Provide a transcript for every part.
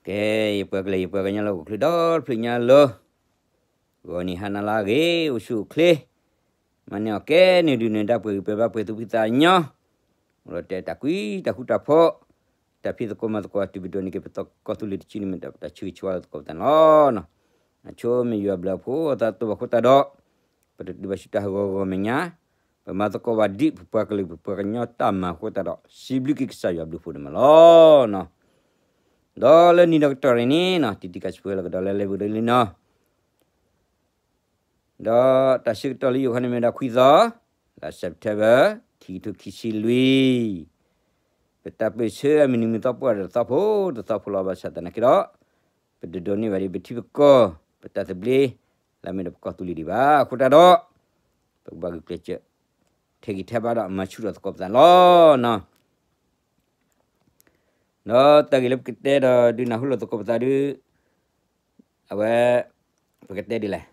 ကဲ, ယပှၤကလုာ်ယပှၤကညီလၢဟီၣ်ခိၣ်ချၢဒီတဖျၢၣ်ညါလီၤ. ဂီၤနံၤဟါနၤလၢအဂ့ၤ အိၣ်ဆူၣ်အိၣ်ချ့, မၤန့ၢ်အီၣ်ကဲန့ၣ်ဒုးန့ၣ် ဒၣ်ပှဲၤဂံၢ်ပှဲၤဘါ ပှဲၤသူၣ်ဖှံသးညီ, အိၣ်ဒီးတဲတၢ်ကွံတၢ်ဃူတၢ်ဖိး, တၢ်ဖံးသကိးမၤသကိး တုၤပဒိးန့ၢ်က့ၤပကီၢ်သူလ့ၤတစုန့ၣ် မ့ၢ်ဒၣ်ပတၢ်ဆၢဂ့ၤဆၢဝါလၢသကိးပသးန့ၣ်လီၤ. အဆိမ့ၢ်ယွၤဘျုးအဖိအသးတဘၣ်အဃိသတးဒီး ပတတုၤဘၣ်ဆူတၢ်ဟးဂီၤဂီၤမဲာ်ညါ, ပမၤသကိးဘၣ်ဒ်ပပှၤကလုာ်ပပှၤကညီတၢ်မၤအဃိသတးဒီး စံးဘျုးက့ၤကစၢ်ယွၤဘျုးဖှိၣ်န့ၣ်မးလီၤ. ဒီးလၢနံၤဒီးကတီၢ်ရ့ၣ်န့ၣ်နီၤ တံၤတံၤကၢ်ဆူၣ်ဝဲလီၤကဒီးလၢ လၢဘူးဒီလံနီၤ, ဒီးတၢ်ဆၢကတီၢ်လၢယိၤခီန့ၣ်မ့ၢ်ဝဲဒၣ်ခွံသီ, လါ September ခံကထိခံဆံလွံၢ်, ပတၢ်ပၢၢ်ဆၢအမုၢ်နံၤမုၢ်သီပှဲၤဒီးတသီဖိတသီဖိလီၤ. ဘၣ်ဆၣ်သနာ်က့ဒီး ပတဒိးန့ၢ်ဘၣ်ဒံးပထံပကီၢ် ပတၢ်သဘျ့ လၢအမ့ၢ်ဒီးပကီၢ်သူလ့ၤဒံးဘၣ်အဃိသတးဒီး ပကဘၣ်ဂုာ်ကျဲးစၢး ထဲးဂံၢ်ထဲးဘါဒီးမၤဆူၣ်ထီၣ်သကိးပသးန့ၣ်လီၤ. ဒီးတၢ်ဂ့ၢ်လၢပကတဲဒီးဒုးနၢ်ဟူလီၤသကိးပသးဒုး အဝဲ ပကတဲဒ်လဲၣ်,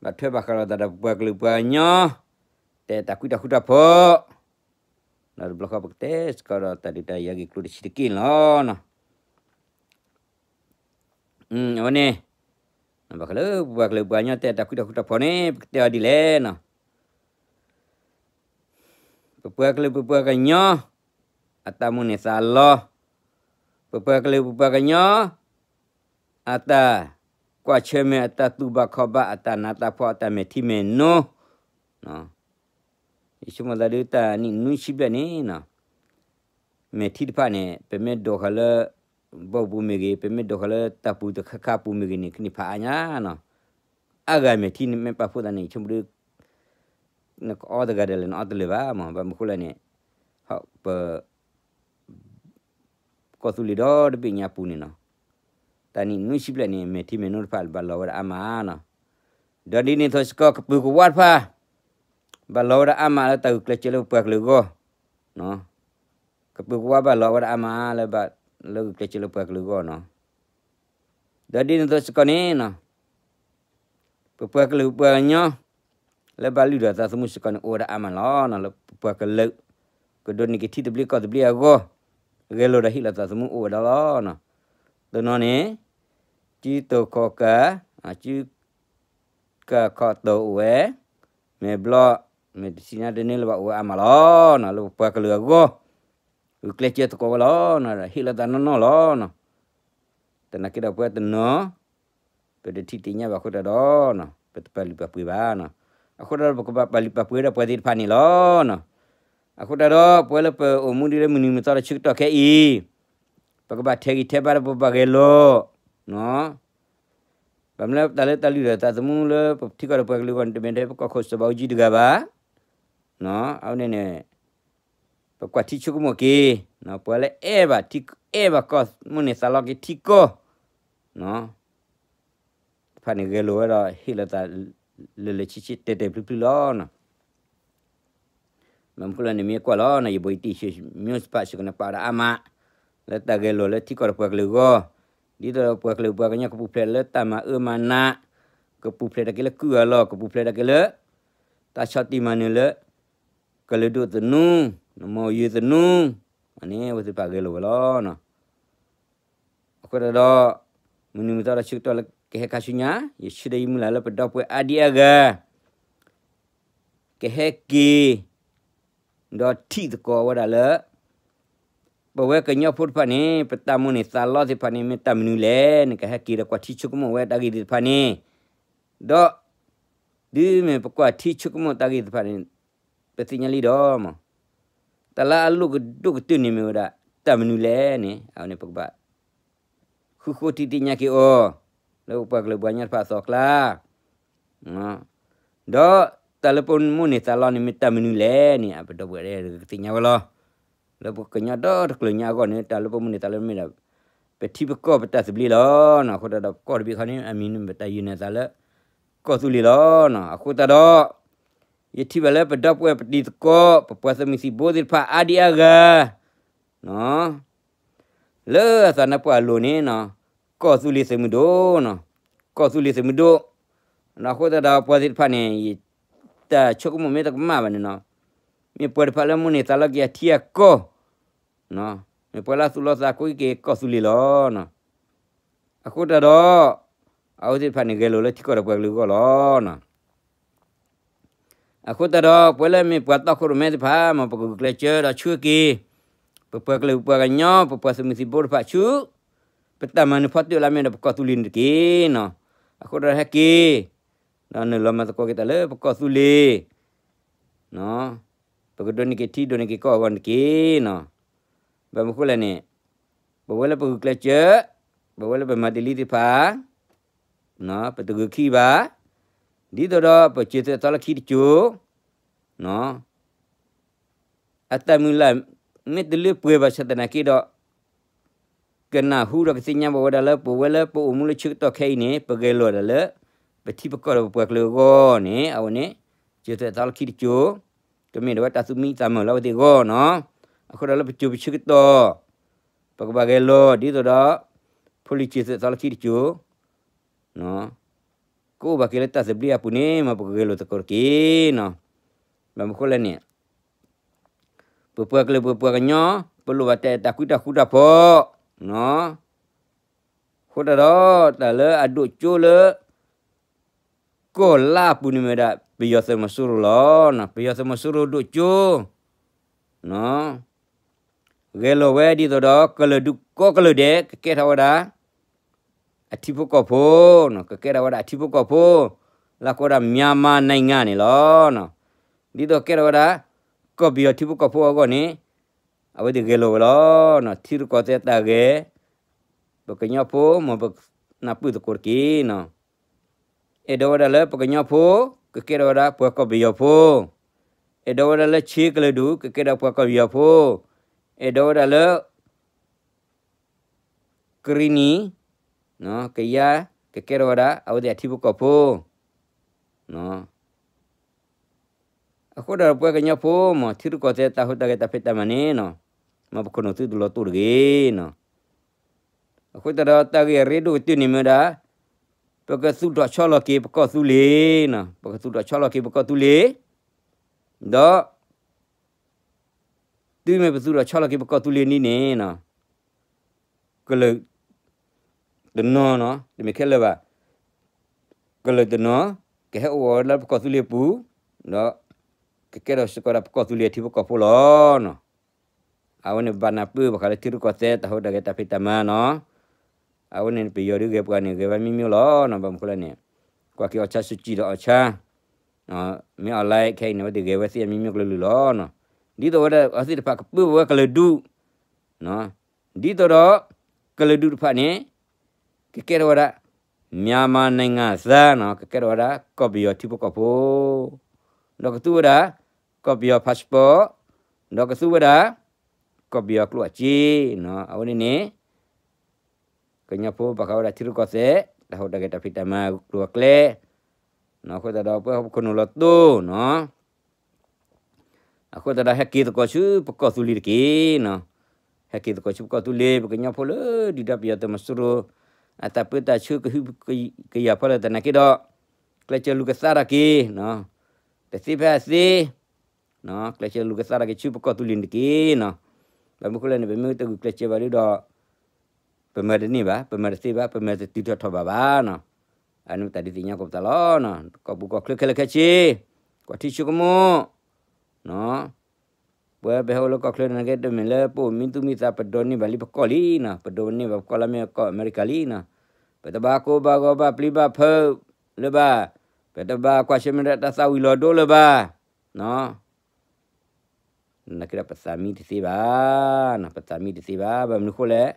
ဘၣ်ထွဲဘၣ်ဃးလိာ်သးဒီးပပှၤကလုာ်ပှၤကညီ တဲတၢ်ကွံတၢ်ဃူတၢ်ဖိး, ဒီးတဘျီဃီပကတဲစ့ၢ်ကီးဒီးတၢ်ဒုးတၢ်ယၤဂ့ၢ်ကျိၤတဆံးတက့ၢ်န့ၣ်လီၤ. အဝဲန့ၣ် ဘၣ်ဃးလၢပပှၤကလုာ်ပှၤကညီတဲတၢ်ကွံတၢ်ဃူတၢ်ဖိးန့ၣ် ပကတဲအီၤဒ်လဲၣ်နီၤ, ပပှၤကလုာ်ပပှၤကညီ အတၢ်မိၣ်န့ၢ်သးလီ, ပပှၤကလုာ်ပပှၤကညီ အတၢ်ကွၢ်ဆၢၣ်မဲာ် အတၢ်တူၢ်ဘၣ်ခီၣ်ဘၣ် အတၢ်နးတၢ်ဖှီၣ် အတၢ်မဲာ်ထံမဲာ်နိ, ယဆိကမိၣ်သးဒုးတၢ်နံၣ်နွံဆံဘျဲၣ်န့ၣ်နီၤ, မဲာ်ထံတဖၣ်န့ၣ် ပမ့ၢ်ဒိးဃာ်လၢ ဘီပူၤမ့ၢ်ဂ့ၤ, ပမ့ၢ်ဒိးဃာ်လၢတၢ်ပူၤတခါခါပူၤမ့ၢ်ဂ့ၤန့ၣ် ကန့ၢ်ဖးအါညါနီၤ, အါဂၤမဲာ်ထံန့ၣ် မ့ၢ်ပာ်ဖှိၣ်သးန့ၣ် ဆိကမိၣ်ဒုး နကအီတဂၤဒီးလဲၣ် နအီတလၢာ်ဘၣ်မး, ဘၣ်မနုၤဃိလဲၣ်န့ၣ် ပ ကီၢ်သူလ့ၤဒီတဘ့ၣ်ညါပူၤန့ၣ်နီၤ, တၢ်နံၣ်နွံဆံဘျဲၣ်န့ၣ် မဲာ်ထံမဲာ်နိတဖၣ်ဘၣ်လီၤဝဲဒၣ်အါမးနီၤ, ဒီးဒ်န့ၣ်အသိးစ့ၢ်ကီး ကပုာ်ကဝါတဖၣ် ဘၣ်လီၤဝဲဒၣ်အါမးလၢတၢ်ဂုာ်ကျဲးစၢးလၢပပှၤကလုာ်အဂီၢ်, ကပုာ်ကဝါဘၣ်လီၤဝဲဒၣ်အါမးလၢ လၢဂုာ်ကျဲးစၢးလၢပှၤကလုာ်အဂီၢ်နီၤ, ဒီးဒ်န့ၣ်အသိးစ့ၢ်ကီးန့ၣ်နီၤ ပပှၤကလုာ်ပပှၤကညီ လၢဘၣ်လုၢ်ထီၣ်သးသမူစ့ၢ်ကီးန့ၣ် အိၣ်ဝဲဒၣ်အါမးလီၤ. လၢပပှၤကလုာ် ကဒိးန့ၢ်က့ၤထံသဘျ့ကီၢ်သဘျ့အဂီၢ် ဂဲၤလိာ်ဒီးဟ့ၣ်လီၤသးသမူအိၣ်ဝဲဒၣ်လီၤ. တနီၤန့ၣ် စုတိာ်ခီၣ်ကၢ်, စုကၢ်ခီၣ်တိာ်အိၣ်ဝဲ, မဲာ်ဘျီၣ်, မဲာ်တဆံညါတန့ၢ်လၢၤဘၣ်အိၣ်ဝဲအါမးလီၤ. လၢပပှၤကလုာ်အဂီၢ် ဂုာ်ကျဲးစၢးသကိးဝဲလီၤ. ဟ့ၣ်လီၤသးနီၢ်နီၢ်လီၤ. သနာ်က့ဒီးပဝဲတနီၤ ပတထံၣ်သ့ၣ်ညါဘၣ်အဃိသတးဒီး ပတပာ်လုၢ်ပာ်ပှ့ၤဘၣ်. အဃိသတးဒီး ပကဘၣ်ပာ်လုၢ်ပာ်ပှ့ၤဒီးပှၤသ့ၣ်တဖၣ်န့ၣ်လီၤ. အဃိသတးဒီး ပဝဲလၢပအိၣ်မူဒ်လၢမုၢ်နံၤမုၢ်သီဒီးဆၢကတီၢ်ခဲအံၤ ပကဘၣ်ထဲးဂံၢ်ထဲးဘါဒီးပဘၣ်ဂဲၤလိာ် ဘၣ်မနုၤလၢတၢ်လၢတၢ်လုၢ်ထီၣ်သးသမူလၢပထံကီၢ်ဒီးပှၤကလုာ်အဂီၢ်န့ၣ် တမ့ၢ်ထဲပကီၢ်ခိၣ်စီၤဘးအူကၠံတဂၤဘၣ်. အဝဲန့ၣ်န့ၣ် ပကွၢ်ထံဆိကမိၣ်က့ၤ ပှၤလၢအဲၣ်ဘၣ်ထံ အဲၣ်ဘၣ်ကီၢ် မိၣ်န့ၢ်သးလီက့ၤထံကီၢ် တဖၣ်န့ၣ်ဂဲၤလိာ်ဝဲဒီးဟ့ၣ်လီၤသး လၢာ်လၢာ်ဆ့ဆ့တဲာ်တဲာ်ဖျုးဖျုးလီၤ. ဘၣ်မနုၤဃိလဲၣ်န့ၣ် မ့ၢ်ကွၢ်လီၤ ယဘိးယတံၢ် မျိုးစ့ၢ်ကီးန့ၣ် ပာ်ဝဲဒၣ်အါမး လၢတၢ်ဂဲၤလိာ်လၢထံကီၢ်ဒီးပှၤကလုာ်အဂီၢ်, ဒ်သိးပှၤကလုာ်ပှၤကညီကပူၤဖျဲးလၢတၢ်မၤအၢမၤနး, ကပူၤဖျဲးဒၣ်က့ၤလၢကုၢ်အလီၢ်, ကပူၤဖျဲးဒၣ်က့ၤလၢ တၢ်ဆီၣ်တံၢ်မၤနၢၤလၢ ကလုာ်ဒိၣ်သနူ, မ်ယွၤသနူ, န့ၣ်အဝဲသ့ၣ်တဖၣ်ဂဲၤလိာ်ဝဲလီၤ. အဃိသတးဒီး မုၢ်နံၤမုၢ်သီဒီးဆၢကတီၢ်လၢကဟဲခါဆူညါ ယဆၢဒီးယမုၢ်လၢ်လၢပဒီပုၢ်ဝဲၢ်အါဒံအါဂၤ ကဟဲက့ၤ ဒီးထံၣ်သကိးဝဲဒၣ်လၢ ပဝဲကညီဖိတဖၣ်န့ၣ် ပတၢ်မိၣ်န့ၢ်သးလီသ့ၣ်တဖၣ်န့ၣ် မ့ၢ်တၢ်မနုၤလဲၣ်န့ၣ် ကဟဲက့ၤဒီးကွၢ်ထံဆိကမိၣ်ဝဲတၢ်ဂ့ၢ်သ့ၣ်တဖၣ်န့ၣ်, ဒီး တုၤမ့ၢ်ပကွၢ်ထံဆိကမိၣ်တၢ်ဂ့ၢ်သ့ၣ်တဖၣ်န့ၣ် ပသ့ၣ်ညါလံဒီးမး တၢ်လၢအလိၣ်ကဒိၣ်ကတၢၢ်န့ၣ်မ့ၢ်ဝဲဒၣ် တၢ်မနုၤလဲၣ်န့ၣ် အဝဲန့ၣ်ပကဘၣ် ဃုဃိထံသ့ၣ်ညါက့ၤအီၤ လၢပပှၤကလုာ်ပှၤကညီတဖၣ်အသီအကျါ ဒီးတၢ်လၢပမိၣ်န့ၢ်သးလီန့ၣ် မ့ၢ်တၢ်မနုၤလဲၣ်န့ၣ် အပဒီပုၢ်ဝဲၢ်ကသ့ၣ်ညါဝဲလီၤ. လၢပကညီဒီတကျၢၤညါအဂီၢ်န့ၣ် တၢ်လၢပမိၣ်န့ၢ်သးလီမ့ၢ်ဒၣ် ပထံပကီၢ်ပတၢ်သဘျ့လီၤ. အဃိသတးဒီး ပကီၢ်တဘ့ၣ်ခီန့ၣ် အမံၤန့ၣ်မ့ၢ်တၢ်ယုၢ်န့ၢ်သးလၢ ကီၢ်သူလ့ၤလီၤ. အဃိသတးဒီး ယထံၣ်ဘၣ်လၢပဒီပုၢ်ဝဲၢ်ပတံၤသကိး ပပှၤသုးမုၢ်သံၣ်ဘိသ့ၣ်တဖၣ်အါဒံအါဂၤ လၢအသးနါပှၢ်အလိၤန့ၣ် ကီၢ်သူလ့ၤသုးမုၢ်ဒိၣ်, ကီၢ်သူလ့ၤသုးမုၢ်ဒိၣ်, အဃိသတးဒီးပှၤသ့ၣ်တဖၣ်န့ၣ် ယတၢ်ဆိကမိၣ်မ့ၢ်တကမၣ်ဘၣ်န့ၣ်နီၤ, မ့ၢ်ပှၤတဖၣ်လၢမိၣ်န့ၢ်သးလီက့ၤအထံအကီၢ်, မ့ၢ်ပှၤလၢအသူၣ်လီသးကွံက့ၤကီၢ်သူလ့ၤလီၤ. အဃိတၢ်ဒီး အဝဲသ့ၣ်တဖၣ်န့ၣ်ဂဲၤလိာ်လၢထံကီၢ်ဒီးပှၤကလုာ်အဂီၢ်လီၤ. အဃိတၢ်ဒီး ပဝဲလၢမ့ၢ်ပှၤတီခိၣ်ရိၣ်မဲသ့ၣ်တဖၣ် မ်ပကဂုာ်ကျဲးစၢးဒီးဆူၣ်က့ၤ ပပှၤကလုာ်ပပှၤကညီ ပပှၤသုးမုၢ်သံၣ်ဘိတဖၣ်ဆူ ပတၢ်မၤနၢၤဖီတၢၣ်လၢအမ့ၢ်ဒီးပကီၢ်သူလ့ၤန့ၣ်တက့ၢ်နီၤ. အဃိဒီးဟဲက့ၤ ဒီးနုာ်လီၤမၤသကိးက့ၤတၢ်လၢပကီၢ်သူလ့ၤ ပကဒိးန့ၢ်က့ၤထံဒိးန့ၢ်က့ၤကီၢ်အဂီၢ်န့ၣ်တက့ၢ်နီၤ. ဘၣ်မနုၤဃိလဲၣ်န့ၣ် ပဝဲလၢပဂုာ်ကျဲးစၢး ပဝဲလၢပမၤတ့ၢ်လံသ့ၣ်တဖၣ် ပတဂုာ်ခံဘၣ်, ဒ်သိးဒီးပစၢၤသွဲၣ်သီလၢခံတစိၤ အတၢ်မုၢ်လၢ် မ့ၢ်တလၢပှဲၤဘၣ်ဆၣ်သနာ်က့ဒီး ကနၢ်ဟူဒီးကသ့ၣ်ညါဘၣ်ဝဲဒၣ်လၢပဝဲလၢပအိၣ်မူလၢဆၢကတီၢ်ခဲအံၤန့ၣ် ပဂဲၤလိာ်ဒၣ်လၢ ပထံပကီၢ်ဒီးပပှၤကလုာ်အဂီၢ်န့ၣ် အဝဲန့ၣ် စၢၤသွဲၣ်သီလၢခံတစိၤ ကမ့ၢ်ဒၣ်ဝဲတၢ်သူၣ်မံသးမုာ်လၢအဝဲသ့ၣ်အဂီၢ်နီၤ. အဃိဒီးလၢပစိၤပဆၢကတီၢ် ပကဘၣ်ဂဲၤလိာ်ဒ်သိးဒီး ဖိလံၤစၢၤသွဲၣ်သီလၢခံတစိၤ ကအိၣ်ဘၣ်က့ၤလၢတၢ်သဘျ့အပူၤန့ၣ် မ်ပကဂဲၤလိာ်သကိးတက့ၢ်နီၤ. ဘၣ်မနုၤဃိလဲၣ်န့ၣ် ပပှၤကလုာ်ပပှၤကညီ ပလိၣ်ဘၣ်တၢ်အဲၣ်တၢ်ကွံတၢ်ဃူတၢ်ဖိး အဃိတၢ်ဒီး တၢ်လၢအဒိၣ်ကၠိလၢ ကီၢ်လါအပူၤန့ၣ်မ့ၢ်ဝဲဒၣ် ပယီၤသုးမီၤစိရိၤလီၤ. ပယီၤသုးမီၤစိရိၤဒိၣ်ကၠိ ဂဲၤလိာ်ဝဲဒ်သိးဒီး ကလုာ်ဒူၣ်ကိးကလုာ်ဒဲး ကကဲထီၣ်ဝဲဒၣ် အထံဖိကီၢ်ဖိ, ကကဲထီၣ်ဝဲဒၣ်အထံဖိကီၢ်ဖိ လၢကိးဝဲဒၣ် မြန်မာနိုင်ငံ န့ၣ်လီၤ. ဒ်သိးကဲထီၣ်ဝဲဒၣ် ကီၢ်ပယီၤထံဖိကီၢ်ဖိအဂီၢ်န့ၣ် အဝဲသ့ၣ်ဂဲၤလိာ်ဝဲလီၤ. ထံရူၢ်ကီၢ်သဲးတၢ်ဂဲၤ ပကညီဖိ မ်ပနၢ်ပၢၢ်သကိးတက့ၢ်နီၤ. အဲၣ်ဒိးဝဲဒၣ်လၢပကညီဖိ ကကဲထီၣ်ဝဲဒၣ်ပှၤကီၢ်ပယီၤဖိ, အဲၣ်ဒိးဝဲဒၣ်လၢ ခ့ကလုာ်ဒူၣ် ကကဲထီၣ်ပှၤကီၢ်ပယီၤဖိ, အဲၣ်ဒိးဝဲဒၣ်လၢ ကရံၣ်နံၤ ကယါ ကကဲထီၣ်ဝဲဒၣ် အဝဲသ့ၣ်အထံဖိကီၢ်ဖိ အဃိဒီးပဝဲကညီဖိ မ်ထံရူၢ်ကီၢ်သဲး တၢ်ဟူးတၢ်ဂဲၤတၢ်ဖံးတၢ်မၤန့ၣ်နီၤ, မ်ပခိၣ်နူာ်သုတလီၤတိၢ်တဂ့ၤနီၤ. အဃိသတးဒီးတၢ်ဂ့ၢ်အရ့ဒိၣ်ကတၢၢ်န့ၣ်မ့ၢ်ဝဲဒၣ် ပကသူၣ်ထီၣ်ဆီလီၤက့ၤပကီၢ်သူလ့ၤနီၤ, ပကသူၣ်ထီၣ်ဆီလီၤက့ၤပကီၢ်သူလ့ၤ, ဒီး တုၤမ့ၢ်ပသူၣ်ထီၣ်ဆီလီၤက့ၤပကီၢ်သူလ့ၤန့ၣ်န့ၣ်နီၤ, ကလုာ်တနီၤနီၤ, တမ့ၢ်ခဲလၢာ်ဘၣ်, ကလုာ်တနီၤ ကဟဲအိၣ်ဝဲလၢပကီၢ်သူလ့ၤအပူၤ, ဒီး ကကဲထီၣ်စ့ၢ်ကီးဒၣ်ပကီၢ်သူလ့ၤအထံဖိကီၢ်ဖိလီၤနီၤ. အဝဲန့ၣ်ဘၣ်နၢ်ပၢၢ်ဘၣ်ဃးလၢထံရူၢ်ကီၢ်သဲး တၢ်ဟူးတၢ်ဂဲၤတၢ်ဖံးတၢ်မၤနီၤ. အဝဲန့ၣ်ပယီၤဒုးဂဲၤပှၤန့ၣ် ဂဲၤဝဲမံမံလီၤနီၤ. ဘၣ်မနုၤဃိလဲၣ်န့ၣ် ကွၢ်က့ၤအီၣ်ဆၣ်စုကံဒီးအီၣ်ဆၣ် မ့ၢ်အီၣ်လဲခဲအံၤန့ၣ် အဝဲသ့ၣ်ဂဲၤဝဲသ့ၣ်မံမံကလုာ်ကလုာ်လီၤနီၤ. ဒ်သိးဝဲဒၣ်အဝဲသ့ၣ်တဖၣ်ကပၢဝဲကလုာ်ဒူၣ် ဒ်သိးဒီး ကလုာ်ဒူၣ်တဖၣ်န့ၣ် ကကဲထီၣ်ဝဲဒၣ် မြန်မာနိုင်ငံသားနီၤ, ကကဲထီၣ်ဝဲဒၣ် ကီၢ်ပယီၤထံဖိကီၢ်ဖိ, ဒီးကသူဝဲဒၣ် ကီၢ်ပယီၤ passport, ဒီးကသူဝဲဒၣ် ကီၢ်ပယီၤကျိၣ်အစ့နီၤ. အဝဲန့ၣ်န့ၣ် ကညီဖိဘၣ်ဃးဝဲဒၣ်ထံရူၢ်ကီၢ်သဲး တၢ်ဟူးတၢ်ဂဲၤတၢ်ဖံးတၢ်မၤကျိၤအကျဲ အဃိသတးဒီးပဝဲပခိၣ်နူာ်လီၤတိၢ်နီၤ. အဃိသတးဒီးဟဲက့ၤသကိးဆူပကီၢ်သူလ့ၤတက့ၢ်နီၤ. ဟဲက့ၤသကိးဆူပကီၢ်သူလ့ၤ ပကညီဖိလၢဒုၣ်ဒါပယီၤသုးမီၤစိရိၤ အတၢ်ပၢတၢ်ဆှၢကဟုကယာ်ဖီလာ်သနာ်က့ဒီး ကျဲးစၢးလူၤကသါထီၣ်က့ၤ တသ့ဖဲအသ့ ကျဲးစၢးလူၤကသါထီၣ်က့ၤဆူပကီၢ်သူလ့ၤန့ၣ်တက့ၢ်နီၤ. ဘၣ်မနုၤဃိလဲၣ်န့ၣ် ပမ့ၢ်တဂုာ်ကျဲးစၢးဘၣ်ဒီး ပမၤတန့ၢ်ဘၣ်, ပမၤတသ့ဘၣ်, ပမၤတတုၤထီၣ်ထီၣ်ဘၣ်ဘၣ်နီၤ. အန့ၣ်မ့ၢ်တၢ်ဒုးသ့ၣ်ညါကိးပသးလီၤ. ကီၢ်ပူၤကီၢ်ချၢခဲလၢာ်ခဲဆ့ ကွၢ်ထံဆိကမိၣ် ပဝဲပဟဲအိၣ်လၢကီၢ်ချၢန့ၣ်က့ တမ့ၢ်လၢပအိၣ်မံသူၣ်မံသး ပဒိးန့ၢ်ဘၣ်လံပကီၢ်လံနီၤ, ပဒိးန့ၢ်ဘၣ်ပကီၢ်လၢအမ့ၢ်ကီၢ်အမဲရကၤလံနီၤ, ပတဘၣ်ကိၢ်ဘၣ်ဂီၤဘၣ်ပျံၤဘၣ်ဖုးလၢၤဘၣ်, ပတဘၣ်ကွၢ်ဆၢၣ်မဲာ်ဒီးတၢ်သးဝံၤလီၤဒိလၢၤဘၣ်နီၤ. နာ်က့ဒီးပသးမံတသ့ဘၣ်, ပသးမံတသ့ဘၣ်, ဘၣ်မနုၤဃိလဲၣ်,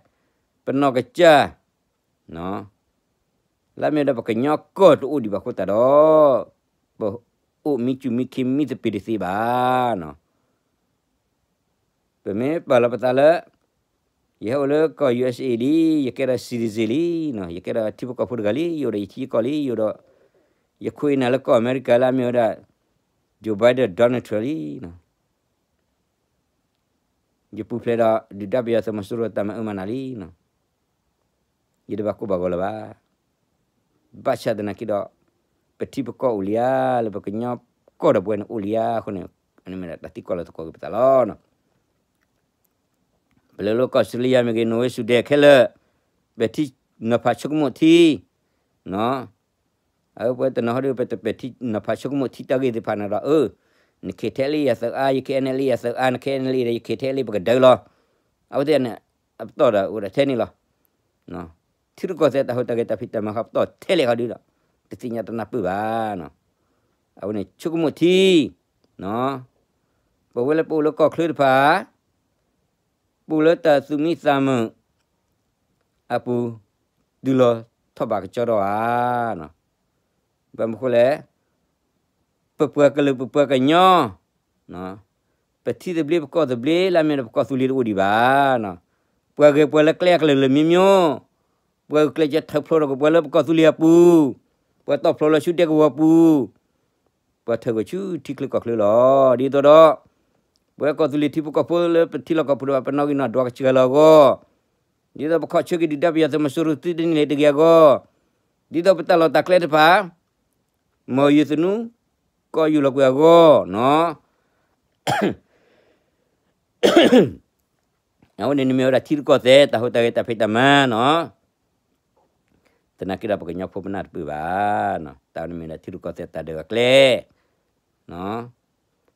ပနီၢ်ကစၢ် လၢအမ့ၢ်ဝဲဒၣ်ပကညီကီၢ်တအိၣ်ဒံးဘၣ်အဃိသတးဒီး ပအိၣ်မံစူၢ်မံခ့မံသပ့ၤတသ့ဘၣ်နီၤ. ပမ့ၢ်ပာ်လီၤပသးလၢ ယဟဲအိၣ်လၢကီၢ် ယူအက်စ်အေ လံ, ယကဲဒီး citizen လံ, ယကဲဒီးထံဖိကီၢ်ဖိတဂၤလံ, ယအိၣ်ဒီးယထံယကီၢ်လံ, ယအိၣ်ဒီး ယခိၣ်ယနၢ်လၢကီၢ်အမဲရကၤလၢအမ့ၢ်ဝဲဒၣ် Joe Biden, Donald Trump လံ. ယပူၤဖျဲးဒီးဒုၣ်ဒါပယီၤသုးမီၤစိရိၤတၢ်မၤအၢမၤနးလံနီၤ. ယတဘၣ်ကိၢ်ဘၣ်ဂီၤလၢၤဘၣ်. ဘၣ်ဆၣ်သနာ်က့ဒီး ပထံပကီၢ်အိၣ်လံဧါ, လၢပကညီကီၢ်ဒီးပဝဲန့ၣ်အိၣ်လံဧါအဃိန့ၣ်, အန့ၣ်မ့ၢ်ဒၣ်တၢ်သံကွၢ်လၢသကိးက့ၤပသးလီၤ. ပလဲၤလၢကီၢ်အီစထြ့လယါမ့ၢ်ဂ့ၤ, နိၣ်ဝ့, ဆူဒဲးခဲလၢာ်, ပထံ နီၤဖးဆိကမိၣ်ထံ, အဝဲပဝဲတနီၤဟီဒီး ပတပဲာ်ထံနီၤဖးဆိကမိၣ်ထံတၢ်ဂ့ၢ်သ့ၣ်တဖၣ်န့ၣ်ဒီး အၢ န KTLA ယၤသၢအါ, ယ KNLA ယၤသၢအါ, န KNLA ဒီးယ KTLA ပကဒၢလီၤ. အဝဲသ့ၣ်န့ၣ် အပတီၢ်ဒီးအိၣ်ဒၣ်ထဲန့ၣ်လီၤ. ထံရူၢ်ကီၢ်သဲးတၢ်ဟူးတၢ်ဂဲၤတၢ်ဖံးတၢ်မၤဃီပတီၢ်ထဲလဲၣ်ဃီဒုဒီး တသ့ၣ်ညါတနၢ်ပၢၢ်ဘၣ်. အဝဲန့ၣ်ဆိကမိၣ်ထံ, ပဝဲလၢပအိၣ်လၢကီၢ်ချၢတဖၣ် ပအိၣ်လၢတၢ်သူၣ်မံသးမုာ် အပူၤ တုၤလီၤထီၣ်ဘၣ်ကစီဒီဧါ. ဘၣ်မနုၤဃိလဲၣ်, ပပှၤကလုာ်ပပှၤကညီ, ပထံသဘျ့ပကီၢ်သဘျ့လၢအမ့ၢ်ဒီးပကီၢ်သူလ့ၤတအိၣ်ဒံးဘၣ်. ပှၤဂဲၤပှၤလၢကျဲအကလုာ်လၢာ်မံမံ, ပှၤဂုာ်ကျဲးစၢးထၢဖျိထီၣ်က့ၤပှၤလၢပကီၢ်သူလ့ၤအပူၤ, ပှၤတီၢ်ဖျိလီၤဆူဒဲကဝီၤပူၤ, ပှၤထၢကွံာ်ဆူထံချၢကီၢ်ချၢလီၤ. ဒ်သိးဒီး ပဝဲကီၢ်သူလ့ၤထံဖိကီၢ်ဖိလၢပထံလီၢ်ကီၢ်ပူၤဒီး ပနီၣ်ဂံၢ်နီၣ်ဒွးကစှၤလီၤအဂီၢ်, ဒ်သိးပခီၣ်ဆၢက့ၤဒုၣ်ဒါပယီၤသုးမီၤစိရိၤသုတန့ၢ်လၢၤတဂ့ၤအဂီၢ်, ဒ်သိးပတၢ်လီၢ်တၢ်ကျဲတဖၣ် မ်ယွၤသနူ ကီၢ်ယူၢ်လီၤကွံာ်အဂီၢ်နီၤ. အဝဲန့ၣ်မ့ၢ်ဝဲဒၣ်ထံရူၢ်ကီၢ်သဲး တၢ်ဟူးတၢ်ဂဲၤတၢ်ဖံးတၢ်မၤနီၤ. သနာ်က့ဒီးပကညီဖိပနၢ်တပၢၢ်ဘၣ်, တၢ်န့ၣ်မ့ၢ်ဝဲဒၣ်ထံရူၢ်ကီၢ်သဲးတၢ်ဒုးအကျဲ,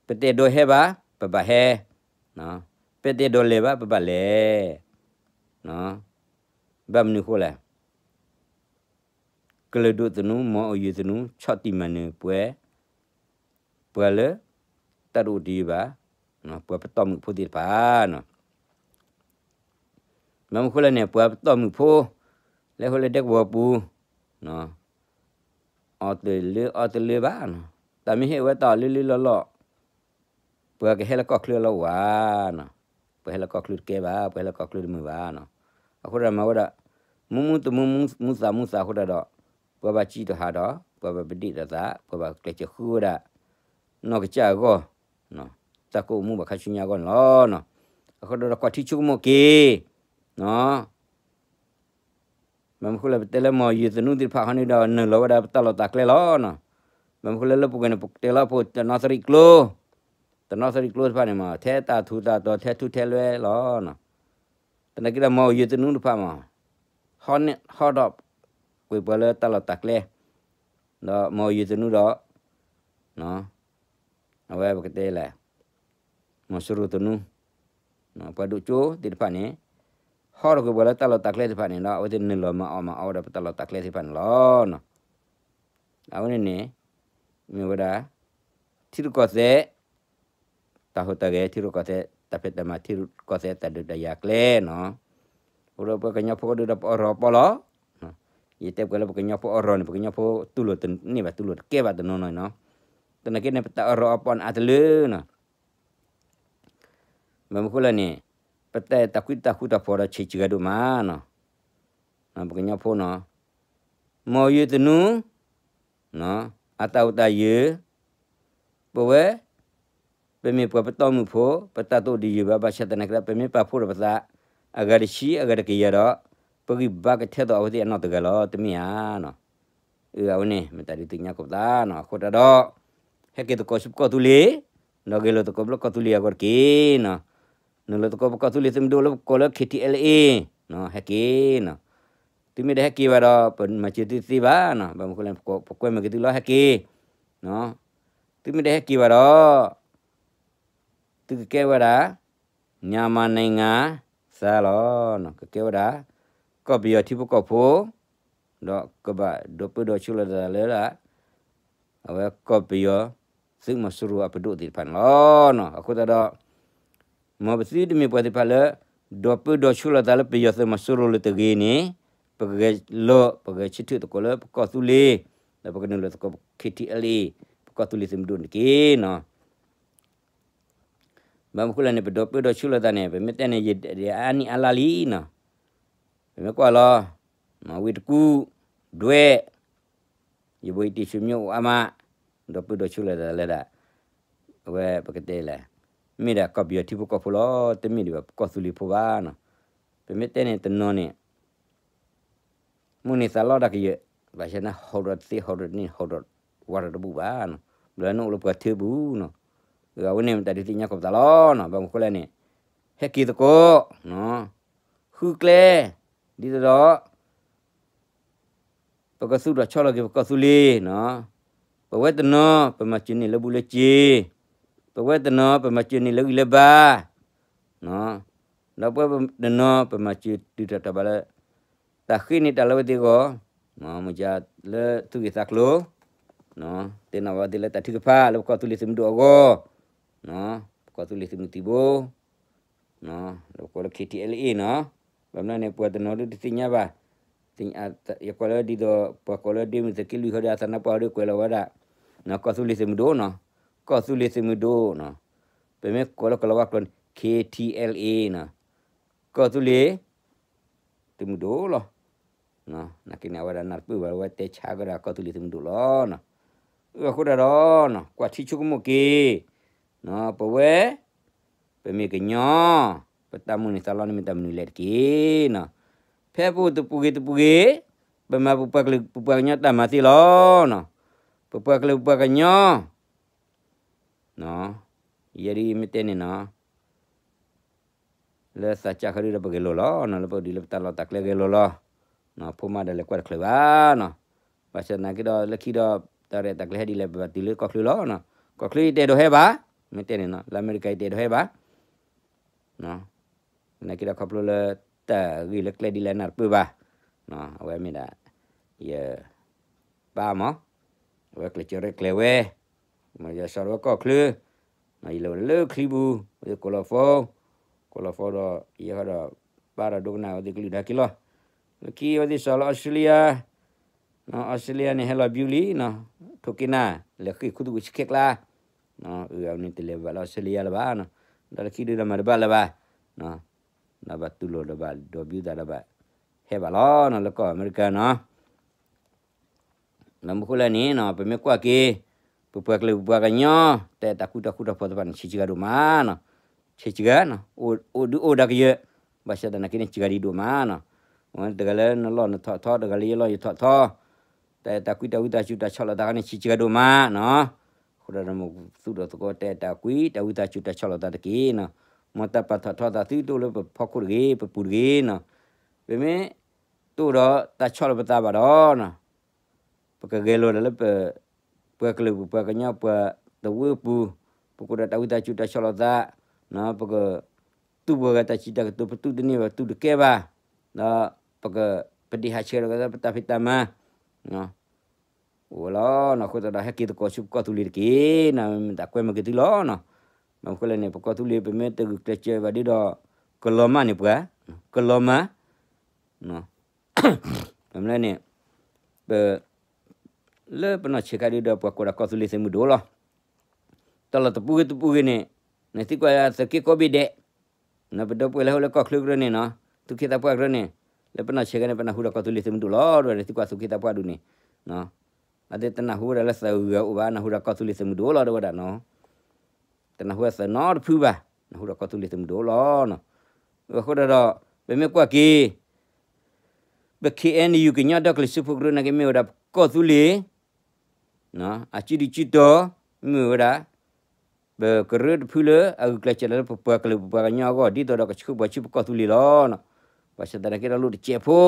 ပတအဲၣ်ဒိးဟဲဘၣ် ပဘၣ်ဟဲ, ပတအဲၣ်ဒိးလဲၤဘၣ် ပဘၣ်လဲၤ, ဘၣ်မနုၤအဃိလဲၣ်. ကလုာ်ဒိၣ်သနူ မ်ယွၤသနူ ဆီၣ်တံၢ်မၤနၢၤပှၤ, ပှၤလၢ တၢ်တအိၣ်တယၢၤဘၣ်, ပှၤပတီၢ်မုၣ်ဖိသ့ၣ်တဖၣ်နီၤ. ဘၣ်မနုၤအဃိလဲၣ်န့ၣ် ပှၤပတီၢ်မုၣ်ဖိ လၢဟိလၢဒဲကဝီၤပူၤ, အီၣ်တလၢအီတလၢဘၣ်နီၤ. တၢ်မ့ၢ်ဟ့ၣ်ဝဲတၢ်အီၣ်လၢလၢလီၢ်လီၢ် ပှၤကဟဲလၢကီၢ်ချၢအလီၢ်အိၣ်ဧါနီၤ. ပှၤဟဲလၢကီၢ်ချၢတကဲဘၣ်, ပှၤဟဲလၢကီၢ်ချၢတမုာ်ဘၣ်နီၤ. အဃိဒီးမၤဝဲဒၣ် မူမူသမူမူ မူသးမူသးအဃိဒီး, ပှၤဘၣ်စံးတဟးဒီး ပှၤဘၣ်ပဒ့ၣ်တသး ပှၤဘၣ်ကျဲးစၢးဃုဝဲဒၣ် နီၢ်ကစၢ်အဂီၢ်, တၢ်ကအိၣ်မူဘၣ်ခါဆူညါအဂီၢ်န့ၣ်လီၤ. အဃိဒီးကွၢ်ထံဆိကမိၣ်က့ၤ ဘၣ်မနုၤအဃိလဲၣ် ပတဲလၢမ်ယွၤသနူသ့ၣ်တဖၣ်ဟီန့ၣ်ဒီး နုာ်လီၤဝဲဒၣ်ပတၢ်လီၢ်တၢ်ကျဲလီၤနီၤ. ဘၣ်မနုၤအဃိလဲၣ် လၢပူၤကွံာ်န့ၣ် ပတဲလီၤပှၤတနီသရံၣ်ကျိ, တနီသရံၣ်ကျိတဖၣ်န့ၣ်မး ထဲတၢ်ထူးတၢ်တီၤ ထဲထူထဲလွဲလီၤ. သနာ်က့ဒီးမ်ယွၤသနူတဖၣ်မး ဟီန့ၣ်ဟီထီၣ်ကွံာ်ပှၤလၢတၢ်လီၢ်တၢ်ကျဲ, ဒီးမ်ယွၤသနူဒီး အဝဲပကတဲလဲၣ် မီၤစိရိၤသနူ, ပှၤဒိၣ်ကၠိသ့ၣ်တဖၣ်န့ၣ် ဟီထီၣ်ကွံာ်ပှၤလၢတၢ်လီၢ်တၢ်ကျဲသ့ၣ်တဖၣ်န့ၣ်ဒီး အဝဲသ့ၣ်နုာ်လီၤမၤအီၣ်မၤအီဝဲဒၣ်ပတၢ်လီၢ်တၢ်ကျဲသ့ၣ်တဖၣ်န့ၣ်လီၤ. အဝဲန့ၣ်န့ၣ် မ့ၢ်ဝဲဒၣ် ထံရူၢ်ကီၢ်သဲး တၢ်ဟူးတၢ်ဂဲၤ ထံရူၢ်ကီၢ်သဲး တၢ်ဖံးတၢ်မၤ ထံရူၢ်ကီၢ်သဲးတၢ်ဒုးတၢ်ယၤကျဲနီၤ. အဃိဒီးပှၤကညီဖိကဒုးဒီးပအၢၣ်လီၤအီလီၤ. ယတဲပှၤလၢပကညီဖိအၢၣ်လီၤန့ၣ် ပကညီဖိတူၢ်လိာ်တန့ၢ်ဘၣ် တူၢ်လိာ်တကဲဘၣ်တနီၤနီၤနီၤ. သနာ်က့န့ၣ် ပတၢ်အၢၣ်လီၤအီလီၤန့ၣ်အါတလၢနီၤ. ဘၣ်မနုၤအဃိလဲၣ်န့ၣ် ပတၢ်အဲၣ်တၢ်ကွံတၢ်ဃူတၢ်ဖိးဒီးဆံးစှၤဒိၣ်မးနီၤ. ပကညီဖိနီၤ မ်ယွၤသနူ အတၢ်အိၣ်တၢ်ယၢၤ ပဝဲ ပမ့ၢ်ပှၤပတီၢ်မုၢ်ဖိ ပတၢ်တအိၣ်တယၢၤဘၣ် ဘၣ်ဆၣ်သနာ်က့ဒီး ပမ့ၢ်ပာ်ဖှိၣ်ဒီးပသး အဂၤတဆံ အဂၤတကယၤဒီး ပဂံၢ်ဘါကထဲသိးအဝဲသ့ၣ်အနီၢ်တဂၤလီၤ တမ့ၢ်ဧါနီၤ. အဝဲန့ၣ် မ့ၢ်တၢ်ဒုးသ့ၣ်ညါကိးပသးနီၤ. အဃိတၢ်ဒီး ဟဲက့ၤသကိးဆူပကီၢ်သူလ့ၤ ဒီးဂဲၤလိာ်သကိးလၢကီၢ်သူလ့ၤအဂီၢ်တက့ၢ်နီၤ. နုာ်လီၤသကိးပကီၢ်သူလ့ၤသုးမုၢ်ဒိၣ်လၢပကိးလၢ KTLA ဟဲက့ၤနီၤ. သုမ့ၢ်တဟဲက့ၤဘၣ်ဒီး ပမၤစၢၤသုတသ့ဘၣ်နီၤ. ဘၣ်မနုၤအဃိလဲၣ် ပကွဲမုာ်က့ၤသုလီၤ ဟဲက့ၤ သုမ့ၢ်တဟဲက့ၤဘၣ်ဒီး သုကကဲဝဲဒၣ် မြန်မာနိုင်ငံသားလီၤ. ကကဲဝဲဒၣ် ကီၢ်ပယီၤထံဖိကီၢ်ဖိ ဒီးကဘၣ်ဒိးပၢဒီးဆၢလီၤသးလၢ အဝဲကီၢ်ပယီၤသုးမီၤစိရိၤအပဒိၣ်သ့ၣ်တဖၣ်န့ၣ်လီၤ. အဃိသတးဒီး မ်ပသုတမ့ၢ်ပှၤသ့ၣ်တဖၣ်လၢ ဒိးပၢဒီးဆၢလီၤသးလၢပယီၤသုးမီၤစိရိၤလၢၤတဂ့ၤန့ၣ် ပကဂဲၤလိာ် ပဂဲၤဆၢထၢၣ်သကိးလၢပကီၢ်သူလ့ၤ ဒီးပကနုာ်လီၤသကိး KTLA ပကီၢ်သူလ့ၤသုးမုၢ်ဒိၣ်န့ၣ်တက့ၢ်နီၤ. ဘၣ်မနုၤအဃိလဲၣ်န့ၣ် ပဒိးပၢဒီးဆၢလီၤသးန့ၣ် ပမ့ၢ်တဲန့ၣ် ယအါနံၣ်အါလါလံနီၤ. ပမ့ၢ်ကွၢ်လီၤ ဝ့ၢ်တကူၣ် ဒွဲၣ် ယဘိယတံၤဆွေမျိုးအိၣ်အါမး ဒိးပၢဒီးဆၢလီၤသးလၢဒၣ် အဝဲပကတဲလဲၣ် မ့ၢ်ဒၣ်ကီၢ်ပယီၤထံဖိကီၢ်ဖိလီၤ. တမ့ၢ်ဒံးဘၣ်ပကီၢ်သူလ့ၤဖိဘၣ်နီၤ. ပမ့ၢ်တဲန့ၣ်တနီၤန့ၣ် မုၢ်န့ၣ်သးလီတၢ်ကယၢၢ် ဘၣ်ဆၣ်န့ၣ် ဟီၣ်ဒီးတသ့ ဟီၣ်ဒီးတန့ၢ် ဟီၣ်ဒီးတဘူၣ်ဘၣ်နီၤ. ဘျီန့ၣ်အိၣ်လၢပှၤထၢပူၤနီၤ. အဝဲန့ၣ်မ့ၢ်တၢ်ဒုးသ့ၣ်ညါကိးပသးလီၤနီၤ. ဘၣ်မနုၤအဃိလဲၣ်န့ၣ် ဟဲက့ၤသကိး ဃုကျဲ ဒ်သိးဒီး ပကသူၣ်ထီၣ်ဆီလီၤက့ၤပကီၢ်သူလ့ၤနီၤ, ပဝဲတနီၤ ပမၤစၢၤန့ၢ်လၢဘူၣ်လၢစ့, ပဝဲတနီၤ ပမၤစၢၤန့ၢ်လၢဂံၢ်လၢဘါ, ဒီးပဝဲတနီၤ ပမၤစၢၤတုၤထီၣ်ထီၣ်ဘးလၢ တၢ်ဃ့န့ၢ်တၢ်လၢအဝဲသ့ၣ်အဂီၢ်, မ့ၢ်လၢသူၣ်ဂ့ၤသးကျိၤ, သ့ၣ်နီၣ်ဘၣ်အဝဲသ့ၣ်လၢတၢ်ထုကဖၣ်လၢပကီၢ်သူလ့ၤသုးမုၢ်ဒိၣ်အဂီၢ်, ပကီၢ်သူလ့ၤသုးမုၢ်သံၣ်ဘိ လၢပကိးလၢ ခ့ထံအဲလ်အ့ နီၤ, ဘၣ်မနုၤန့ၣ် ပှၤတနီၤဒုးတသ့ၣ်ညါဘၣ်, ယကွၢ်လၢဒ်သိး ပှၤကိးလၢဒ့မုၢ်သုးက့လွံၢ်ဟီဒီး အသးနါပှၢ်ဟီဒီးကွဲးလီၤဝဲဒၣ်, ကီၢ်သူလ့ၤသုးမုၢ်ဒိၣ်နီၤ, ကီၢ်သူလ့ၤသုးမုၢ်ဒိၣ်နီၤ, ပမ့ၢ်ကိးလၢကလီၤဝါကျိာ်န့ၣ် ခ့ထံအဲလ်အ့ နီၤ, ကီၢ်သူလ့ၤ သုးမုၢ်ဒိၣ်လီၤ. နာ်က့န့ၣ် အဝဲဒၣ်နၢ်တပၢၢ်ဘၣ် အဝဲတဲဆါကဒီးကီၢ်သူလ့ၤသုးမုၢ်ဒိၣ်လီၤ. အဃိဒၣ်ဒီး ကွၢ်ထံဆိကမိၣ်က့ၤ, ပဝဲ ပမ့ၢ်ကညီ, ပတၢ်မိၣ်န့ၢ်သးလီန့ၣ်မ့ၢ်တၢ်မနုၤလဲၣ်တက့ၢ်. ဖဲပအိၣ်တပူၤဂ့ၤတပူၤဂ့ၤ, ပမၤပပှၤကလုာ်ပပှၤကညီတၢ်မၤသ့လီၤ. ပပှၤကလုာ်ပပှၤကညီ ယဲဒ်မ့ၢ်တဲန့ၣ်နီၤ, လၢသးစၢ်ခါဒုဒီးပဂဲၤလိာ်လီၤ, လၢပဒ်လၢပတၢ်လီၢ်တၢ်ကျဲဂဲၤလိာ်လီၤ. ဖိမါဒီးလဲၤကွၢ်တချုးဘၣ်နီၤ. ဘၣ်ဆၣ်သနာ်က့ဒီး လၢခံဒီး တၢ်ရဲၣ်တၢ်ကျဲၤဟဲဒ်လဲၣ် ပဘၣ်တုၤလၢကီၢ်ချၢလီၤ. ကီၢ်ချၢယတအဲၣ်ဒိးဟဲဘၣ်, မ့ၢ်တဲန့ၣ်နီၤ, လၢအမဲရကၤယတအဲၣ်ဒိးဟဲဘၣ် သနာ်က့ဒီးခီဖျိလၢ တၢ်ဂ့ၢ်လၢကျဲဒ်လဲၣ်နၢ်တပၢၢ်ဘၣ်, အဝဲမ့ၢ်ဒၣ် ယ ပၢ်မး, အဝဲကျဲးစၢးရဲၣ်ကျဲၤဝဲ, မ့ၢ်ယစီၤဝဲကီၢ်ချၢ, ယလဲၤဝဲလၢချံပူၤ, ဝဲကိးလီၤ phone, ကိးလီၤ phone ဒီး ယဲဃီဒီး ပၢ်ဒီးဒိကနၣ်ဝဲသ့ၣ်ကလုၢ်ဒါက့ၤလီၤ. လၢခံအဝဲသ့ၣ်စီၤလၢအီစထြ့လယါ, အီစထြ့လယါန့ၣ် ဟဲလီၤဘျူလံ, ထိးက့နၢ် လဲၤဃ့ၢ်ခူသူၣ်ဝံၤဆံခဲကျါ, အဝဲန့ၣ်တလဲၤဘၣ်လၢအီစထြ့လယါလၢၤဘၣ်, ဒီးလၢခံဒုဒီးမၤတဘၣ်လၢၤဘၣ်, ဒီးဘၣ်တူၢ်လိာ်ဒီးဘၣ်ဒီးဘျူသးဒီးဘၣ် ဟဲဘၣ်လီၤနီၤ လၢကီၢ်အမဲရကၤနီၤ. ဘၣ်မနုၤဃိလဲၣ်န့ၣ်နီၤ ပမ့ၢ်ကွၢ်က့ၤ ပပှၤကလုာ်ပပှၤကညီ တၢ်အဲၣ်တၢ်ကွံတၢ်ဃူတၢ်ဖိးတဖၣ်န့ၣ် ဆံးစှၤဒိၣ်မးနီၤ, ဆံးစှၤနီၤ, အိၣ်ဒုအိၣ်ဒါကယၢၢ်, ဘၣ်ဆၣ်သနာ်က့န့ၣ် စှၤဒံးဒိၣ်မးနီၤ, တဂၤလၢနလီၢ်နထီၣ်ထီ တဂၤလၢယလီၢ်ယထီၣ်ထီ, တၢ်အဲၣ်တၢ်ကွံတၢ်ဝံသးစူၤတၢ်ဆီၣ်လီၤသးခါန့ၣ် ဆံးစှၤဒိၣ်မးနီၤ. အဃိဒီးမ်ပသူၣ်ထီၣ်သကိးတၢ်အဲၣ်တၢ်ကွံတၢ်ဝံသးစူၤတၢ်ဆီၣ်လီၤသးတက့ၢ်နီၤ, မ်တၢ်ပာ်ထီၣ်ထီသးသုတအိၣ်လၢပဖီခိၣ်တဂ့ၤ ပပူၤတဂ့ၤနီၤ, ပမ့ၢ် တအိၣ်ဒီးတၢ်ဆီၣ်လီၤပသးဘၣ်ဒီး ပကဂဲၤလိာ်ဒီးလၢပ ပှၤကလုာ်ပပှၤကညီပှၤတဝၢပူၤ, ပကအိၣ်ဒီးတၢ်ဝံသးစူၤတၢ်ဆီၣ်လီၤသး, ပက တူၢ်ဘၣ်ဂၤတၢ်စံးတၢ်ကတိၤ ပတူၢ်တန့ၢ်ဘၣ်တူၢ်တကဲဘၣ်, ဒီးပက ပဒ့ၣ်ဟးဆှဲးဒီးပတၢ်ဖံးတၢ်မၤ အိၣ်ဝဲလီၤ. အဃိသတးဒီး ဟဲက့ၤသကိးဆူပကီၢ်သူလ့ၤတက့ၢ်, မ့ၢ်တၢ်ကွဲမုာ်က့ၤသုလီၤ. ဘၣ်မနုၤဃိလဲၣ်န့ၣ် ပကီၢ်သူလ့ၤ ပမ့ၢ်တဂုာ်ကျဲးစၢးဘၣ်ဒီး ကလီၤမၢ်န့ၢ်ပှၤ, ကလီၤမၢ် ဘၣ်မနုၤလဲၣ်န့ၣ် ပ လၢပနီၢ်ဆံးခါဒုဒီး ပှၤကိးဒၣ်ကီၢ်သူလ့ၤသုးမုၢ်ဒိၣ်လီၤ. တၢ်လီၢ်တပူၤဂ့ၤတပူၤဂ့ၤန့ၣ် နသံကွၢ်သုးက့ကိးဘ့ၣ်ဒဲး, ပဒီပုၢ်ဝဲၢ်လၢဟဲအိၣ်လၢကီၢ်ချၢကရၢန့ၣ်နီၤ, သူၣ်က့သးပှၢ်ကရၢန့ၣ်, လၢပနီၢ်ဆံးခါန့ၣ် ပနၢ်ဟူဒီးကီၢ်သူလ့ၤသုးမုၢ်ဒိၣ်လီၤ ဒီးနသံကွၢ်သူၣ်က့သးပှၢ်ဒုန့ၣ်, အဝဲသ့ၣ်တနၢ်ဟူဝဲဒၣ်လၢသးဂုၤဂၤအိၣ်ဘၣ်, နၢ်ဟူဒီးကီၢ်သူလ့ၤသုးမုၢ်ဒိၣ်လီၤ ဒီးဝဲဒၣ်နီၤ. တနၢ်ဟူအသးနီတဖုဘၣ်, နၢ်ဟူဒီးကီၢ်သူလ့ၤသုးမုၢ်ဒိၣ်လီၤ. အဃိဒီး ပမ့ၢ်ကွၢ်က့ၤ ပ ခ့အဲၣ်အံၣ်ယူၣ် ကညီဒီကလုာ်စၢဖှိၣ်ကရၢနာ်က့ မ့ၢ်ဝဲဒၣ်ပကီၢ်သူလ့ၤ အစုဒုၣ်စုတီၤ မ့ၢ်ဝဲဒၣ် ပကရၢတဖုလၢအဂုာ်ကျဲးစၢးလၢပပှၤကလုာ်ပပှၤကညီအဂီၢ် ဒ်သိးဒီးကဆှၢပှၤဆူပကီၢ်သူလ့ၤလီၤ. ဘၣ်ဆၣ်သနာ်က့ဒီးလိၣ်တစဲးဖိ,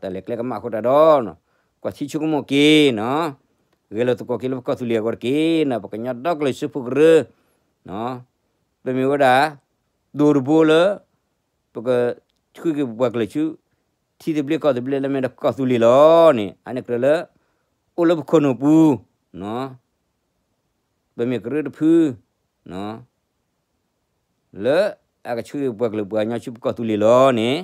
တၢ်လဲၤကျဲကမၣ်အဃိတၢ်ဒီး ကွၢ်ထံဆိကမိၣ်က့ၤနီၤ, ဂဲၤလိာ်သကိးက့ၤလၢပကီၢ်သူလ့ၤအဂီၢ်တက့ၢ်နီၤ, ပကညီဒီကလုာ်စၢဖှိၣ်ကရၢ ပမ့ၢ်ဝဲဒၣ် ဒိၣ်တဘိလၢ ပကဆှၢက့ၤပပှၤကလုာ်ဆူ ထံသဘျ့ကီၢ်သဘျ့လၢမ့ၢ်ဒီးကီၢ်သူလ့ၤလီၤန့ၣ် အန့ၣ်ကြၢးလၢ အိၣ်လၢပခိၣ်နူာ်ပူၤ ပမ့ၢ်ကရၢတဖု လၢအကဆှၢက့ၤပပှၤကလုာ်ပပှၤကညီဆူပကီၢ်သူလ့ၤလီၤန့ၣ်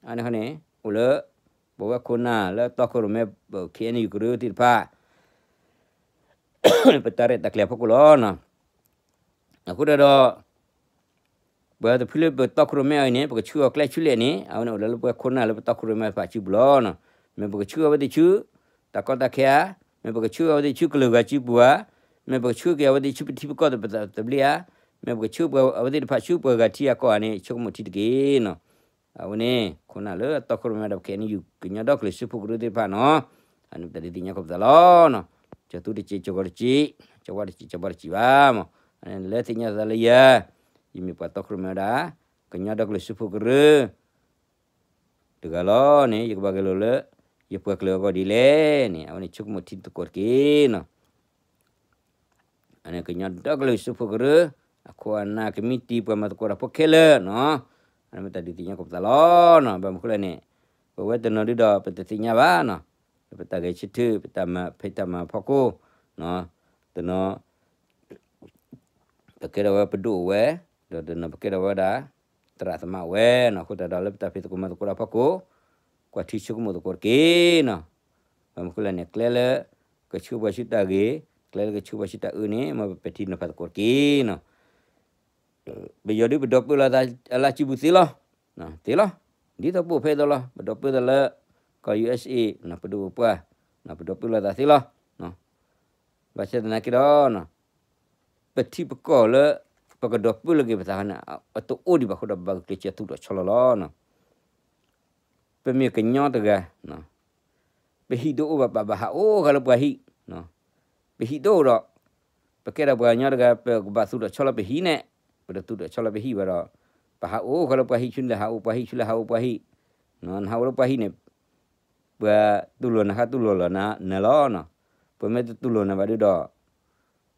အန့ၣ်န့ၣ် အိၣ်လၢ ပဝဲခိၣ်နၢ်လၢတီခိၣ်ရိၣ်မဲ ပ ခ့အဲၣ်အံၣ်ယူၣ် ကရၢသ့ၣ်တဖၣ် ပတၢ်ရဲၣ်တၢ်ကျဲၤအဖီခိၣ်လီၤ. အဃိဒီး ပှၤတဖုလၢပတီခိၣ်ရိၣ်မဲအံၤန့ၣ် ပကဆှၢအီၤကျဲဆူလဲၣ်န့ၣ် အဝဲန့ၣ်အိၣ်လၢပဝဲခိၣ်နၢ်လၢပတီခိၣ်ရိၣ်မဲတဖၣ်စုပူၤလီၤ. မ့ၢ်ပကဆှၢအဝဲသ့ၣ်ဆူ တၢ်ကီတၢ်ခဲဧါ, မ့ၢ်ပကဆှၢအဝဲသ့ၣ်ဆူကလုာ်ဂၤစုပူၤဧါ, မ့ၢ်ပကဆှၢက့ၤအဝဲသ့ၣ်ဆူပထံပကီၢ်သဘျ့ဧါ, မ့ၢ်ပကဆှၢအဝဲသ့ၣ်တဖၣ်ဆူပှၤဂၤထံအကီၢ်ဧါန့ၣ် ဆိကမိၣ်ထံတက့ၢ်နီၤ. အဝဲန့ၣ် ခိၣ်နၢ်လၢတီခိၣ်ရိၣ်မဲဒီး ပ ခ့အဲၣ်အံၣ်ယူၣ် ကညီဒီကလုာ်စၢဖှိၣ်ကရၢသ့ၣ်တဖၣ်နီၤ, အန့ၣ်ပတၢ်ဒုးသ့ၣ်ညါခိၣ်ပသးလီၤ. ကၠီၤသူတစံး ကၠီၤဂီၤတစံး, ကၠီၤဝါတစံး ကၠီၤပှၢ်တစံးဘၣ်မး, လၢသ့ၣ်ညါသးလၢယၤ, ယမ့ၢ်ပှၤတီခိၣ်ရိၣ်မဲဝဲဒၣ် ကညီဒီကလုာ်စၢဖှိၣ်ကရၢ တဂၤလီၤန့ၣ် ယကဘၣ်ဂဲၤလိာ်လၢ ယပှၤကလုာ်အဂီၢ်ဒ်လဲၣ်န့ၣ် အဝဲန့ၣ်ဆိကမိၣ်ထံသကိးတက့ၢ်နီၤ. ကညီဒီကလုာ်စၢဖှိၣ်ကရၢ အခိၣ်အနၢ် ကမံးတံာ်ပှၤမၤသကိးတၢ်ဖိခဲလၢာ်နီၤ, အမ့ၢ်တၢ်ဒုးသ့ၣ်ညါကိးပသးလီၤနီၤ. ဘၣ်မနုၤဃိလဲၣ်န့ၣ် ပဝဲတနီၤဒုဒီး ပတသ့ၣ်ညါဘၣ်နီၤ, လၢပတၢ်ဂဲၤဆၢထၢၣ် ပတၢ်မၤဖံးတၢ်မၤဖီခိၣ် တနီၤ ပကဲထီၣ်ဝဲပဒိၣ်အိၣ်ဝဲ, ဒီးတနီၤပကဲထီၣ်ဝဲဒၣ် သရၣ်သမါအိၣ်ဝဲနီၤ. အဃိသတးဒီးလၢပတၢ်ဖံးသကိးမၤသကိးတၢ်ဖီခိၣ် ကွၢ်ထံဆိကမိၣ်သကိးတက့ၢ်နီၤ. ဘၣ်မနုၤဃိလဲၣ်န့ၣ် ကျဲလၢ ကဆှၢပှၤဆူတၢ်ဂ့ၤ, ကျဲလၢကဆှၢပှၤဆူတၢ်အၢန့ၣ် မ်ပပဲာ်ထံနီၤဖးသကိးတက့ၢ်နီၤ. ပယီၤဒုပဒီပုၢ်လိာ်သးအလါစုပူၤသ့လီၤ, သ့လီၤ. ဒ်သိးပအိၣ်ဖဲအံၤသိးလီၤ, ပဒီပုၢ်လိာ်သးလၢ ကီၢ် ယူႇအ့စ့ၣ်အ့ ပဒိၣ်ပပှၢ်, ပဒီပုၢ်လိာ်သးသ့လီၤ. ဘၣ်ဆၣ်သနာ်က့ဒီး ပထံပကီၢ်လၢ ပကဒီပုၢ်လိာ်က့ၤပသးန့ၣ် အတအိၣ်ဒံးဘၣ်အဃိဒီး ပဘၣ်ဂုာ်ကျဲးစၢးသူၣ်ထီၣ်ဆီလီၤလီၤ. ပမ့ၢ်ကညီတဂၤ, ပဟံၣ်တအိၣ်ဘၣ် ပဘၣ်ဟးအိၣ်ဃာ်လၢပှၤဟံၣ်, ပဟံၣ်တအိၣ်ဒီး ပကဲထီၣ်ပှၤကညီတဂၤ ပကဘၣ်သူၣ်ထီၣ်ဆီလီၤပဟံၣ်န့ၣ်, ပတသူၣ်ထီၣ်ဆီလီၤပဟံၣ်ဘၣ်ဒီး ပဟးအိၣ်ဃာ်လၢပှၤဟံၣ် ဆူလဲၤဟးအိၣ်ပှၤဟံၣ် ဆူလဲၤဟးအိၣ်ပှၤဟံၣ်, နဟးအိၣ်လၢပှၤဟံၣ်န့ၣ် ပှၤတူၢ်လိာ်နၤ ဟးတူၢ်လိာ်လီၤနၤလီၤ. ပှၤမ့ၢ်တတူၢ်လိာ်နၤဘၣ်ဒုဒီး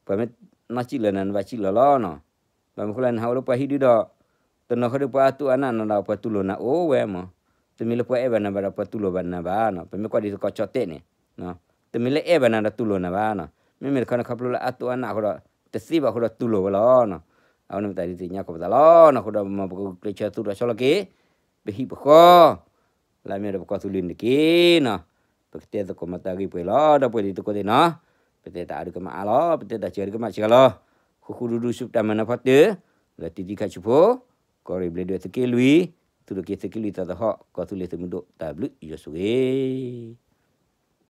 ပှၤမ့ၢ်နီၢ်စံၣ်လီၤနၤ နဘၣ်စံၣ်လီၤလီၤနီၤ. ဘၣ်မနုၤဃိလဲၣ် နဟးအိၣ်လၢပှၤဟံၣ်ဒုဒီး တနီၤဃီဒီးပှၤအါတူၢ်အါနးနၤဒီး ပှၤတူၢ်လိာ်နၤအိၣ်ဝဲမး. တမ့ၢ်လၢပှၤအဲၣ်ဘၣ်နၤဘၣ်ဒီး ပှၤတူၢ်လိာ်ဘၣ်နၤဘၣ်, ပမ့ၢ်ကွၢ်ဒ်သိးကီၢ်ကၠီၣ်တဲၣ်န့ၣ် တမ့ၢ်လၢအဲၣ်ဘၣ်နၤဒီးတူၢ်လိာ်နၤဘၣ်နီၤ. မ့မ့ၢ်တခီန့ၣ် ခီဖျိလၢအါတူၢ်အါနးအဃိဒီး တသ့ဘၣ်အဃိဒီးတူၢ်လိာ်ဝဲလီၤ. အဝဲန့ၣ်မ့ၢ်တၢ်ဒုးသ့ၣ်ညါကိးပသးလီၤနီၤ. အဃိဒီးမ်ပကကျဲးစၢးသူၣ်ထီၣ်ဆီလီၤက့ၤ ပဟံၣ်ပဃီ လၢအမ့ၢ်ဒီးပကီၢ်သူလ့ၤန့ၣ်တက့ၢ်နီၤ. ပကတဲသကိးမၤတၢ်ဂ့ၢ်ပှဲၤလီၤ. ဒီပုၢ်ဝဲၢ်တံၤသကိးသ့ၣ်နီၤ, ပတဲတၢ်အါဒုးကမၣ်အါလီၤ, ပတဲတၢ်စှၤဒုးကမၣ်စှၤလီၤ. ဃူဃူဒူဒူဆူပတၢ်မၤနၢၤဖီတၢၢ် လၢတံၤတံၤခါဆူဖိ, ကီၢ်ရ့ၣ်ဘျ့းဒွဲၣ်သုးက့လွံၢ်, သူၣ်ထီၣ်က့ၤသုးက့လွံၢ်သီသဟီၣ် ကီၢ်သူလ့ၤသုးမုၢ်ဒိၣ် တၢ်ဘျုးယွၤဆိၣ်ဂ့ၤ